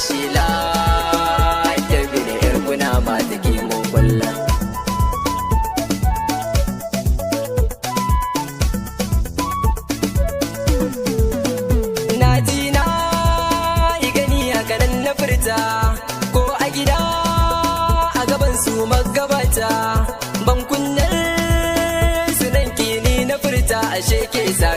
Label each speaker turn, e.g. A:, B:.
A: shila. Ta bi da yar kuna ma take mun kwalla. Na ji na yi gani a kanan na furta, ko a gida a gaban su magabata, ban kunnar su nan ni na furta, ashe ke sa.